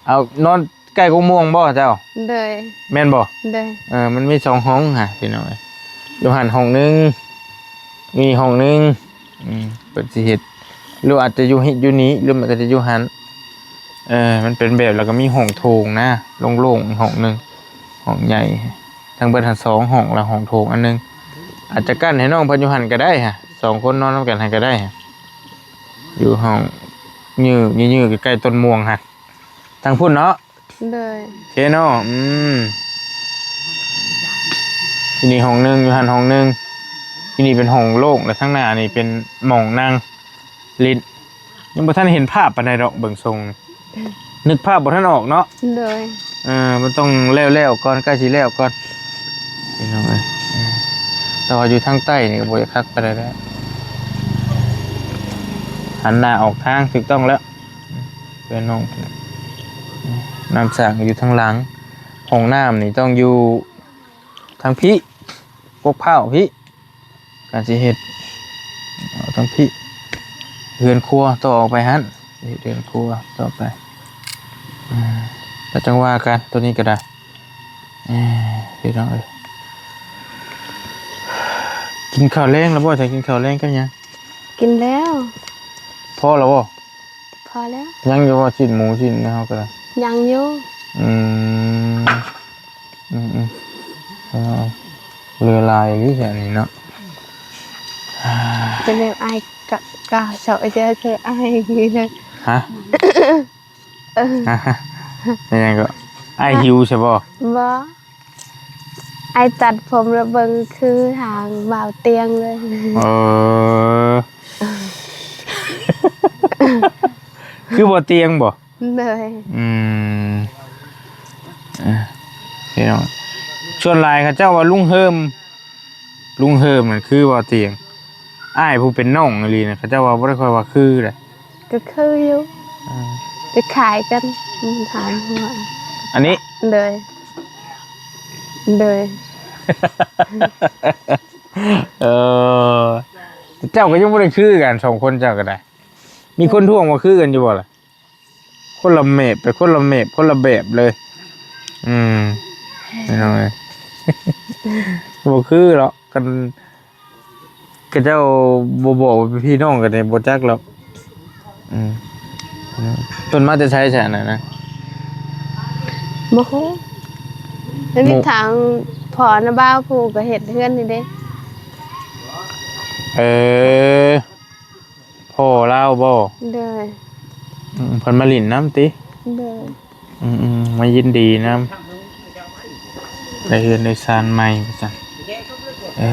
ເອົາ ນອນໃກ້ກົກມ່ວງບໍ່ເຈົ້າ? ໂດຍ ແມ່ນບໍ່? ໂດຍ ເອີ ມັນມີສອງຫ້ອງຫັ້ນພີ່ນ້ອງເອີຍ ຢູ່ຫັ້ນຫ້ອງໜຶ່ງ ມີຫ້ອງໜຶ່ງ. ອືມ ເພິ່ນຊິເຮັດ ຫຼືອາດຈະຢູ່ ຢູ່ນີ້ ຫຼືມັນກໍຈະຢູ່ຫັ້ນ. ເອີ ມັນເປັນແບບ ແລ້ວກໍມີຫ້ອງໂຖງນະ ໂລ່ງໆ ຫ້ອງໜຶ່ງ ຫ້ອງໃຫຍ່ ທັງເບິດຫັ້ນສອງຫ້ອງ ແລ້ວຫ້ອງໂຖງອັນໜຶ່ງ. ອາດຈະກັ້ນໃຫ້ນ້ອງເພິ່ນຢູ່ຫັ້ນກໍໄດ້ຮະ ສອງຄົນນອນນຳກັນຫັ້ນກໍໄດ້ຮະ ຢູ່ຫ້ອງຍື້ ຍື້ໃກ້ໆ ຕົ້ນມ່ວງຫັ້ນ ທາງພຸ້ນເນາະ. ໂດຍ ໂອເຄເນາະ. ອືມ ທີ່ນີ້ຫ້ອງໜຶ່ງ ຢູ່ຫັ້ນຫ້ອງໜຶ່ງ ທີ່ນີ້ເປັນຫ້ອງໂລ່ງ ແລະທາງໜ້ານີ້ເປັນໝ່ອງນັ່ງຫຼິ້ນ. ຍັງບໍ່ທັນເຫັນພາບປານໃດດອກ ເບິ່ງຊົງນີ້ ນຶກພາບບໍ່ທັນອອກເນາະ. ໂດຍ ເອີ ມັນຕ້ອງແລ້ວໆກ່ອນ ໃກ້ຊິແລ້ວກ່ອນ ພີ່ນ້ອງເອີຍ. ເອີ ແຕ່ວ່າຢູ່ທາງໃຕ້ນີ້ກໍບໍ່ຢາກຄັກປານໃດແລ້ວ ຫັນໜ້າອອກທາງ ຖືກຕ້ອງແລ້ວ. ເພື່ອນນ້ອງ ນ້ຳສ້າງຢູ່ທາງຫຼັງ ຫ້ອງນ້ຳນີ້ຕ້ອງຢູ່ທາງພີ້ ກົກພ້າວພີ້ ການຊິເຮັດ ເອົາທາງພີ້ ເຮືອນຄົວຕໍ່ອອກໄປຫັ້ນ ເຮັດເຮືອນຄົວຕໍ່ໄປ. ອືມ ແລ້ວຈັ່ງວ່າກັນ ໂຕນີ້ກໍໄດ້. ເອີ ພີ່ນ້ອງເອີຍ ກິນເຂົ້າແລງແລ້ວບໍ່? ຈະກິນເຂົ້າແລງກັບຫຍັງ? ກິນແລ້ວ. ພໍແລ້ວບໍ່? ພໍແລ້ວ. ຍັງຢູ່ບໍ່? ຊີ້ນໝູ ຊີ້ນເຮົາກໍໄດ້ ຍັງຢູ່. ອືມ ອືມໆ ເອີ ເຫຼືອຫຼາຍອີ່ຫຼີແທ້ນີ້ເນາະ. ເປັນແບບອ້າຍກະ ກະເຊາະເຈີ ຄືອ້າຍເລີຍ. ຮະ? ເອີ ເປັນຫຍັງກໍ? ອ້າຍຫິວໃຊ່ບໍ່? ບໍ່. ອ້າຍຕັດຜົມແລ້ວເບິ່ງຄືທາງບ່າວຕຽງເລີຍ. ເອີ ຄືບ່າວຕຽງບໍ່? ໂດຍ. ອືມ ເອີ ພີ່ນ້ອງ ສ່ວນຫຼາຍເຂົາເຈົ້າວ່າລຸງເຮີມ ລຸງເຮີມນັ້ນຄືບ່າວຕຽງ. ອ້າຍຜູ້ເປັນນ້ອງອີ່ຫຼີນະ ເຂົາເຈົ້າວ່າບໍ່ໄດ້ຄ່ອຍວ່າຄືໃດ. ກໍຄືຢູ່. ເອີ ຈະຄ້າຍກັນ ຖາມວ່າ ອັນນີ້? ໂດຍ. ໂດຍ ເອີ ເຈົ້າກໍຍັງບໍ່ໄດ້ຄືກັນ ສອງຄົນເຈົ້າກໍໄດ້ ມີຄົນທ້ວງວ່າຄືກັນຢູ່ບໍ່ລະ? ຄົນລະແບບ ໄປຄົນລະແບບ ຄົນລະແບບເລີຍ. ອືມ ພີ່ນ້ອງເອີຍ ບໍ່ຄືດອກ ຄັນ ເຂົາເຈົ້າບໍ່ບອກວ່າເປັນພີ່ນ້ອງກັນນີ້ ບໍ່ຈັກດອກ. ອືມ ເພິ່ນມາແຕ່ໃສຊັ້ນນະ? ບໍ່ຮູ້ ອັນນີ້ ທາງພໍ່ນະບ່າວຜູ້ກໍເຮັດເຮືອນນີ້ເດ້. ເອີ ພໍ່ລາວບໍ່? ໂດຍ. ອືມ ເພິ່ນມາຫຼິ້ນນຳຕິ? ໂດຍ. ອືມໆ ມາຍິນດີນຳ ໄດ້ເຮືອນໄດ້ຊານໃໝ່ວ່າຊັ້ນ. ເອີ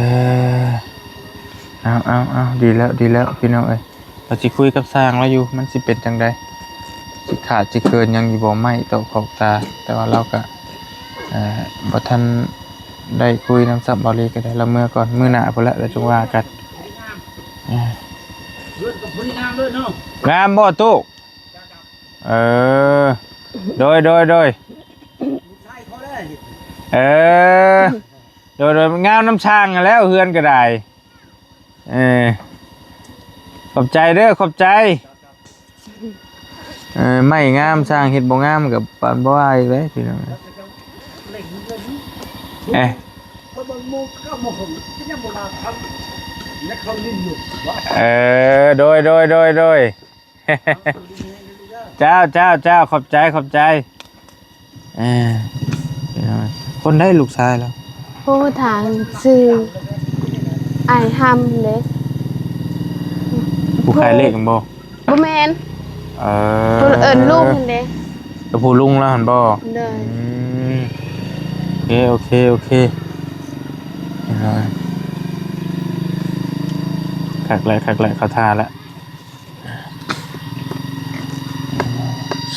ເອົາໆ ເອົາ ດີແລ້ວ ດີແລ້ວ ພີ່ນ້ອງເອີຍ. ລາວຊິຄຸຍກັບຊ່າງລາວຢູ່ ມັນຊິເປັນຈັ່ງໃດ ຊິຂາດຊິເຂີນຫຍັງຢູ່ບໍ່ ໄມ້ຕອກຂອບຕາ. ແຕ່ວ່າລາວກະ ເອີ ບໍ່ທັນໄດ້ຄຸຍນຳຊັບເບົາລີກໍໄດ້ ລາວເມືອກ່ອນ ມື້ໜ້າພຸ້ນແຫຼະ ລາວຈຶ່ງວ່າກັນ. ເອີ ເຮືອນກໍພໍດີງາມເລີຍເນາະ ງາມບໍ່ຕູ້? ເອີ ໂດຍ ໂດຍ ໂດຍ ເອີ ໂດຍ ໂດຍ ງາມນຳຊ່າງຫັ້ນແຫຼ້ວ ເຮືອນກໍໄດ້. ເອີ ຂອບໃຈເດີ ຂອບໃຈ. ເອີ ໄມ້ງາມ ຊ່າງເຮັດບໍ່ງາມກໍປານບໍ່ວ່າອີກເດ້ ພີ່ນ້ອງ. ເອີ ເອີ ໂດຍ ໂດຍ ໂດຍ ໂດຍ. ເຈົ້າ ເຈົ້າ ເຈົ້າ ຂອບໃຈ ຂອບໃຈ. ເອີ ຄົນໃດລູກຊາຍລາວ? ໂອ້ ທາງຊື່ອ້າຍຫຳເດ້. ຜູ້ຂາຍເລກຫັ້ນບໍ່? ບໍ່ແມ່ນ. ເອີ ເພິ່ນເອີ້ນລຸງຫັ້ນເດ້. ແຕ່ຜູ້ລຸງລາວຫັ້ນບໍ່? ໂດຍ. ອືມ ໂອເຄ ໂອເຄ ໂອເຄ. ຄັກແຫຼະ ຄັກແຫຼະ ເຂົ້າທ່າແລ້ວ.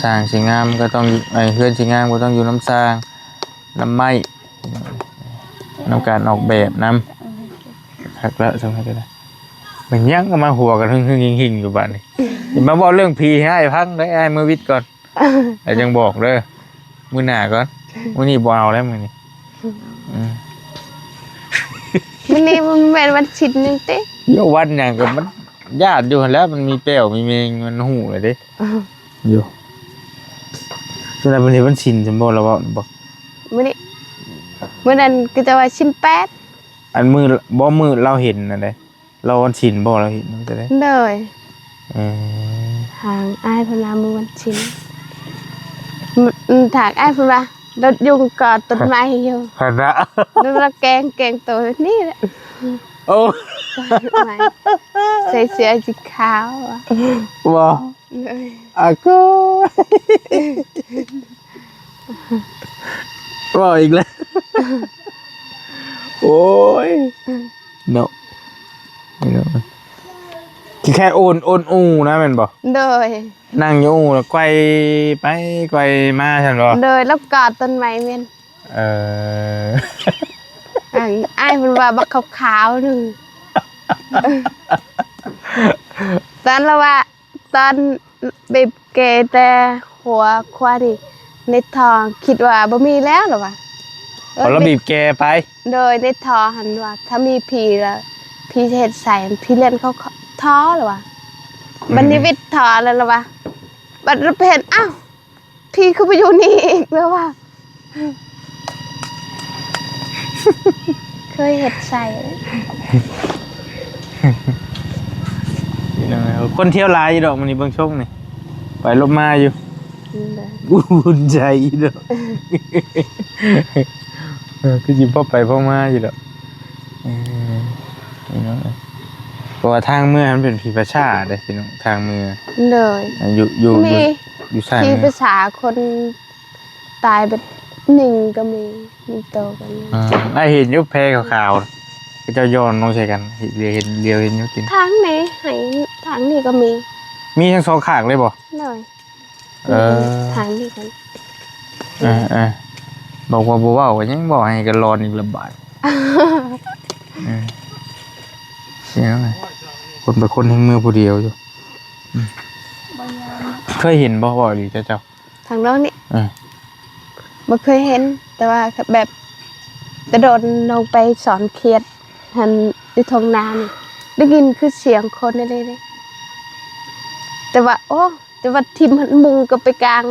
ຊ່າງຊິງາມກໍຕ້ອງ ເອີ ເຮືອນຊິງາມກໍຕ້ອງຢູ່ນຳຊ່າງ ນຳໄມ້ ນຳການອອກແບບນຳ. ຄັກແລ້ວ ຊ່ຳນັ້ນກໍໄດ້. ແມ່ນຫຍັງກໍມາຫົວກັນຫຶ່ງໆຫິ່ງໆຢູ່ບາດນີ້? ຊິມາເວົ້າເລື່ອງຜີໃຫ້ອ້າຍຟັງເດີ້ ອ້າຍມືວິດກ່ອນ ແລ້ວຈັ່ງບອກເດີ້. ມື້ໜ້າກ່ອນ ມື້ນີ້ບໍ່ເອົາແລ້ວມື້ນີ້. ອືມ ມື້ນີ້ມັນແມ່ນວັນສິນໜຶ່ງຕິ? ໂຍ ວັນຫຍັງກໍມັນ ຢ້ານຢູ່ຫັ້ນແຫຼະ ມັນມີແປ້ວມີເມງ ມັນຮູ້ແລ້ວເດ້. ຢູ່ ສ່ວນໃຫຍ່ເພິ່ນເຮັດວັນສິນຊັ້ນບໍ່ ລາວເວົ້ານຳບໍ່? ມື້ນີ້ ມື້ນັ້ນກໍຈະວ່າສິນແປດ. ອັນມື້ ບໍ່ ມື້ລາວເຫັນນັ້ນເດ້ ລາວວັນສິນບໍ່ ລາວເຫັນນຳແຕ່ໃດ? ໂດຍ. ເອີ ທາງອ້າຍເພິ່ນວ່າມື້ວັນສິນ ອືມ ທາງອ້າຍເພິ່ນວ່າ ລົດຍຸງກອດຕົ້ນໄມ້ຢູ່ ຫັ້ນນະ ລະແກງ ແກງໂຕນີ້ແຫຼະ. ໂອ້ ໃສ່ເສື້ອສີຂາວ ບໍ່? ເລີຍ ອາໂກ ເວົ້າອີກແລ້ວ. ໂອ້ຍ ເນາະ ຄືແຄ່ໂອນ ໂອນອູນະ ແມ່ນບໍ່? ໂດຍ. ນັ່ງຢູ່ອູແລ້ວໄກວໄປໄກວມາຊັ້ນບໍ່? ໂດຍ ແລ້ວກອດຕົ້ນໄມ້ແມ່ນ. ເອີ ອັນ ອ້າຍເພິ່ນວ່າບັກຂາວໆໜຶ່ງ ຕອນລາວວ່າ ຕອນບີບແກແຕ່ຫົວຂວານີ້ ໃນທໍ່ຄິດວ່າບໍ່ມີແລ້ວລະວ່າ. ເອີ ເພາະລາວບີບແກໄປ. ໂດຍ ໃນທໍ່ຫັ້ນວ່າ ຖ້າມີຜີລະ ຜີຊິເຮັດໃສ່ ຜີເລື່ອນເຂົ້າທໍ່ລະວ່າ. ອືມ ບັດນີ້ວິດທໍ່ແລ້ວລະວ່າ ບັດລາວໄປເຫັນ ອ້າວ ຜີຄືໄປຢູ່ນີ້ອີກລະວ່າ. ເຄີຍເຮັດໃສ່ ພີ່ນ້ອງເອີຍ ຄົນທ່ຽວຫຼາຍຢູ່ດອກມື້ນີ້ ເບິ່ງຊົງນີ້ ໄປລົບມາຢູ່. ອືມ ອຸ່ນໃຈຢູ່ດອກ ເອີ ຄືຊິພໍໄປພໍມາຢູ່ດອກ. ເອີ ພີ່ນ້ອງເອີຍ ເພາະວ່າທາງເມືອມັນເປັນຜີປະສາດເດ້ ພີ່ນ້ອງ ທາງເມືອ. ໂດຍ. ຢູ່ ຢູ່ ມີ ຢູ່ ຢູ່ຊາຍ ຜີ ເມືອ ປະສາດ ຄົນ ຕາຍເບິດໜຶ່ງກໍມີ ໜຶ່ງໂຕກໍມີ. ອືມ ອ້າຍເຫັນຢູ່ແພຂາວໆ ເຂົາເຈົ້າຢ່ອນລົງໃສ່ກັນ ເຫັນ ເຫັນ ຫຼຽວເຫັນຢູ່ກິນ ທາງນີ້ໃຫ້ ທາງນີ້ກໍມີ. ມີທັງສອງຂ້າງເລີຍບໍ່? ໂດຍ. ເອີ ທາງນີ້ກັນ. ເອີໆ ບອກວ່າບໍ່ເວົ້າກໍຍັງເວົ້າໃຫ້ກັນລອນອີກລະບາດ. ເອີ ເສຍງ ຄົນໄປຄົນແຮ່ງເມືອຜູ້ດຽວຢູ່. ອືມ ບໍ່ຍາມ. ເຄີຍເຫັນບໍ່ ເວົ້າອີ່ຫຼີເຈົ້າ? ທາງນອກນີ້ ເອີ ບໍ່ເຄີຍເຫັນ ແຕ່ວ່າແບບ ແຕ່ດົນນ້ອງໄປສອນຂຽດຫັ້ນ ຢູ່ທົ່ງນານີ້ ໄດ້ຍິນຄືສຽງຄົນເລີຍເດ້ ແຕ່ວ່າ ໂອ້ ແຕ່ວ່າຖິ້ມຫັ້ນມຸງກໍໄປກາງ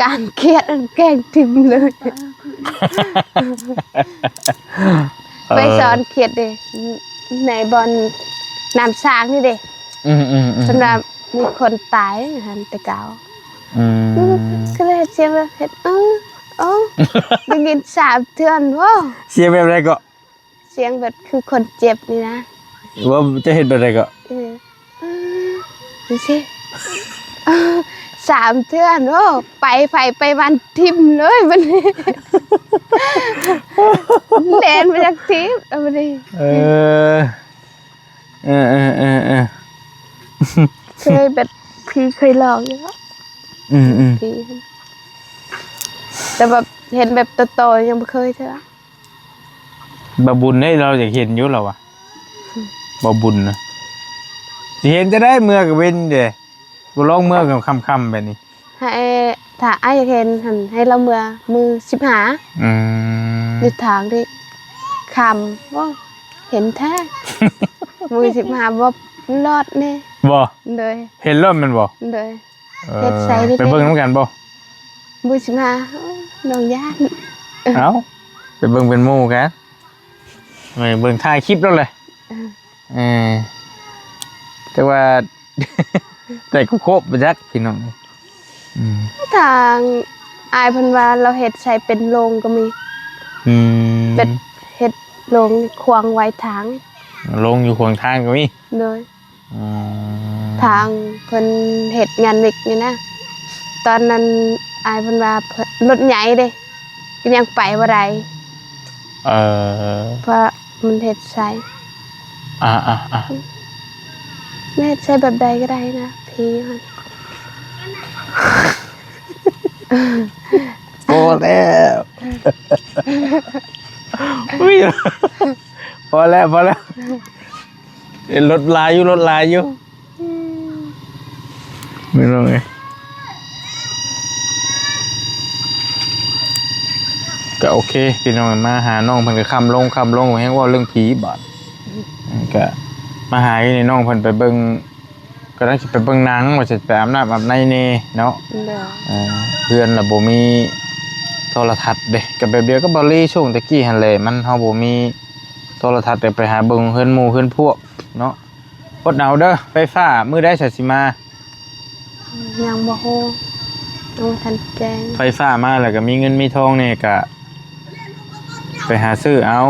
ກາງຂຽດຫັ້ນແກ້ງຖິ້ມເລີຍ ເອີ ໄປສອນຂຽດເດ້ ໃນບ່ອນນ້ຳສ້າງນີ້ເດ້ ອືມໆໆ ເພິ່ນວ່າມີຄົນຕາຍຫັ້ນແຕ່ເກົ່າ ອືມ ກໍເລີຍເຮັດສຽງແບບເຮັດ ເອີ ໂອ້ ໄດ້ຍິນສາມເທື່ອຫັ້ນບໍ ສຽງແບບໃດເກາະ? ສຽງແບບຄືຄົນເຈັບນີ້ນະ ວ່າຈະເຮັດແບບໃດເກາະ? ເອີ ຈັ່ງຊີ້ ສາມເທື່ອ ໂອ້ ໄປໃຜໄປມັນຖິ້ມເລີຍບັດນີ້ ແລ່ນມາຈາກຖິ້ມ ເອົາບັດນີ້ ເອີ ເອີໆໆໆ ເຄີຍແບບຜີເຄີຍຫຼອກຢູ່ເນາະ ອືມໆ ຜີ ແຕ່ແບບເຫັນແບບໂຕໆ ຍັງບໍ່ເຄີຍເທື່ອ. ບ່າວບຸນເດ້ ລາວຢາກເຫັນຢູ່ລາວວ່າ ອືມ ບ່າວບຸນນະ ຊິເຫັນຈັ່ງໃດ ເມືອກາເວັນເດ້ ບໍ່ລອງເມືອກາຄ່ຳໆ ແບບນີ້ ໃຫ້ ຖ້າອ້າຍຢາກເຫັນຫັ້ນ ໃຫ້ລາວເມືອມື້ສິບຫ້າ ອືມ ຢູ່ທາງທີ່ຄ່ຳ ໂອ້ ເຫັນແທ້ ມື້ສິບຫ້າບໍ່ລອດແນ່ ບໍ່ ໂດຍ ເຫັນໂລດແມ່ນບໍ່? ໂດຍ. ເອີ ເຮັດໃສ່ໄປເບິ່ງນຳກັນບໍ່? ບໍ່ຊິມາ ນ້ອງຢ້ານ ເອົ້າ ໄປເບິ່ງເປັນໝູ່ກັນ ໄປເບິ່ງຖ່າຍຄລິບແລ້ວແຫຼະ ເອີ ເອີ ແຕ່ວ່າ ແຕ່ກູໂຄບບໍ່ຈັກພີ່ນ້ອງ ອືມ ທາງອ້າຍເພິ່ນວ່າລາວເຮັດໃສ່ເປັນໂລງກໍມີ ອືມ ເປັນເຮັດໂລງຂວາງໄວ້ທາງ ໂລງຢູ່ຂວາງທາງກໍມີ ໂດຍ. ອືມ ທາງເພິ່ນເຮັດງານເມັກນີ້ນະ ຕອນນັ້ນອ້າຍເພິ່ນວ່າເພິ່ນ ລົດໃຫຍ່ເດ້ ກໍຍັງໄປບໍ່ໄດ້ ເອີ ເພາະມັນເຮັດໃສ່ ອ່າໆໆ ເຮັດໃສ່ແບບໃດກໍໄດ້ນະ ຜີຫັ້ນ ພໍແລ້ວ ອຸ້ຍ ພໍແລ້ວ ພໍແລ້ວ. ເອີ ລົດຫຼາຍຢູ່ ລົດຫຼາຍຢູ່ ອືມ ພີ່ນ້ອງເອີຍ ກໍໂອເຄ ພີ່ນ້ອງ ມາຫານ້ອງເພິ່ນກໍຄ່ຳລົງ ຄ່ຳລົງ ແຮງເວົ້າເລື່ອງຜີບາດ ອືມ ກໍມາຫາຢູ່ນີ້ ນ້ອງເພິ່ນໄປເບິ່ງ ກຳລັງຊິໄປເບິ່ງໜັງ ວ່າຊິໄປອາບນ້ຳອາບໃນແດ່ເນາະ ໂດຍ ເອີ ເຮືອນລະບໍ່ມີໂທລະທັດເດ້ ກໍແບບດຽວກັບເບົາລີຊ່ວງແຕ່ກີ້ຫັ້ນແຫຼະ ມັນ ເຮົາບໍ່ມີໂທລະທັດ ກໍໄປຫາເບິ່ງເຮືອນໝູ່ເຮືອນພວກເນາະ. ອົດເອົາເດີ ໄຟຟ້າມື້ໃດສະຊິມາ? ຍັງບໍ່ຮູ້ ຍັງບໍ່ທັນແຈ້ງ. ໄຟຟ້າມາແລ້ວກໍມີເງິນມີທອງແດ່ ກະໄປຫາຊື້ເອົາ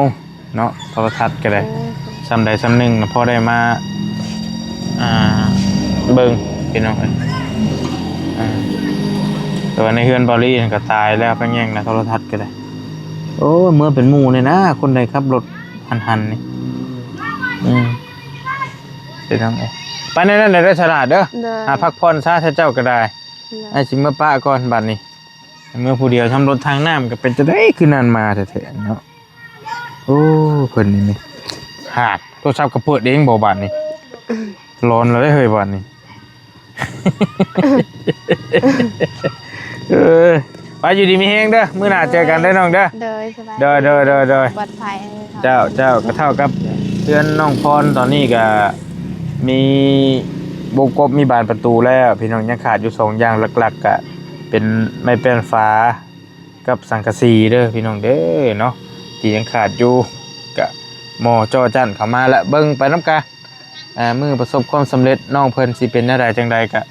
ເນາະ ໂທລະທັດກໍໄດ້ ເອີ ສ່ຳໃດສ່ຳໜຶ່ງນະ ພໍໄດ້ມາ ອ່າ ເບິ່ງ ພີ່ນ້ອງເອີຍ ອ່າ ແຕ່ວ່າໃນເຮືອນເບົາລີຫັ້ນກໍຕາຍແລ້ວ ໄປແຍ່ງນະ ໂທລະທັດກໍໄດ້. ໂອ້ ເມືອເປັນໝູ່ແດ່ນາ ຄົນໃດຂັບລົດຫັນໆ ນີ້ ອືມ. ໄປທາງໃດ? ໄປໃນນັ້ນແຫຼະເດີ ສະຫຼາດເດີ ໂດຍ ຫາພັກຜ່ອນຊະ ເຈົ້າກໍໄດ້ ໂດຍ ອ້າຍຊິເມືອປະກ່ອນບາດນີ້ ເມືອຜູ້ດຽວ ທຳລົດທາງນ້ຳກໍເປັນຈັ່ງໃດ ຄືນັ້ນມາແທ້ໆເນາະ. ໂອ້ ເພິ່ນນີ້ແມ່ນ ຫາດ ໂທລະສັບກໍເປີດເອງບໍ່ບາດນີ້ ອືມ ຫຼອນແລ້ວເດ້ເຮີ້ຍບາດນີ້. ເອີ ໄປ ຢູ່ດີມີແຮງເດີ ມື້ໜ້າເຈີກັນເດີນ້ອງເດີ ໂດຍ ສະບາຍ ໂດຍ ໂດຍ ໂດຍ ໂດຍ ປອດໄພ ເຈົ້າ ເຈົ້າ ກໍເທົ່າກັບເຮືອນນ້ອງພອນຕອນນີ້ກໍມີວົງກົບ ມີບານປະຕູແລ້ວ ພີ່ນ້ອງ ຍັງຂາດຢູ່ສອງຢ່າງຫຼັກໆ ກະເປັນໄມ້ແປ້ນຝາກັບສັງກະສີເດີ ພີ່ນ້ອງເດີເນາະ ທີ່ຍັງຂາດຢູ່ ກະໝໍ້ຈໍ້ຈັ້ນເຂົ້າມາລະ ເບິ່ງໄປນຳກັນ. ອ່າ ມື້ປະສົບຄວາມສຳເລັດ ນ້ອງເພິ່ນຊິເປັນແນວໃດຈັ່ງໃດກະ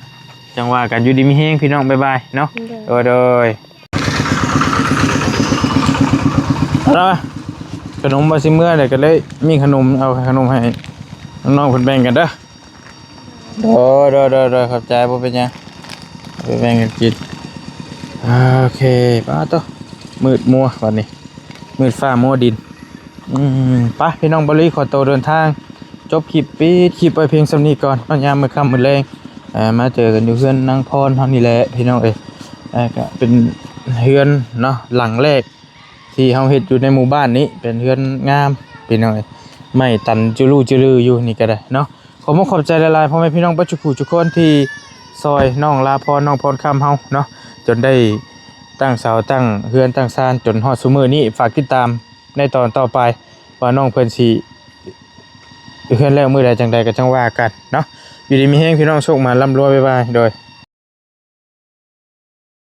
ຈັ່ງວ່າກັນ ຢູ່ດີມີແຮງພີ່ນ້ອງ ບາຍບາຍເນາະ ໂດຍ ໂດຍ ໂດຍ. ເອົາລະ ຂະໜົມວ່າຊິເມືອແລ້ວ ກໍເລີຍມີຂະໜົມ ເອົາຂະໜົມໃຫ້ນ້ອງໆເພິ່ນແບ່ງກັນເດີ ໂດຍ ໂດຍ ໂດຍ ໂດຍ ຂອບໃຈ ບໍ່ເປັນຫຍັງ ເອົາໄປແບ່ງກັນກິນ ໂອເຄ ປາໂຕ ມືດມົວບາດນີ້ ມືດຟ້າມົວດິນ ອືມ ໄປ ພີ່ນ້ອງ ເບົາລີຂໍໂຕເດີນທາງ ຈົບຄລິບ ປິດຄລິບໄວ້ພຽງສ່ຳນີ້ກ່ອນເນາະ ຍາມມື້ຄ່ຳມື້ແລງ ເອີ ມາເຈີກັນຢູ່ເຮືອນນາງພອນເຮົານີ້ແຫຼະ ພີ່ນ້ອງເອີຍ ເອີ ກໍເປັນເຮືອນເນາະ ຫຼັງແລກທີ່ເຮົາເຮັດຢູ່ໃນໝູ່ບ້ານນີ້ ເປັນເຮືອນງາມ ພີ່ນ້ອງເອີຍ ໄມ້ຕັນຈຸລຸຈຸລືຢູ່ນີ້ກໍໄດ້ເນາະ. ຂໍຂອບໃຈຫຼາຍໆ ພໍ່ແມ່ພີ່ນ້ອງເບິດທຸກຜູ້ທຸກຄົນທີ່ຊ່ອຍນ້ອງລາພອນ ນ້ອງພອນຄຳເຮົາເນາະ ຈົນໄດ້ຕັ້ງເສົາຕັ້ງເຮືອນຕັ້ງຊານ ຈົນຮອດຊຸມື້ນີ້ ຝາກຕິດຕາມ ໃນຕອນຕໍ່ໄປ ວ່ານ້ອງເພິ່ນຊິເຮືອນແລ້ວມື້ໃດຈັ່ງໃດກໍຈັ່ງວ່າກັນເນາະ. ຢູ່ດີມີແຮງພີ່ນ້ອງ ໂຊກໝານ ລ່ຳລວຍ ບາຍບາຍ ໂດຍ.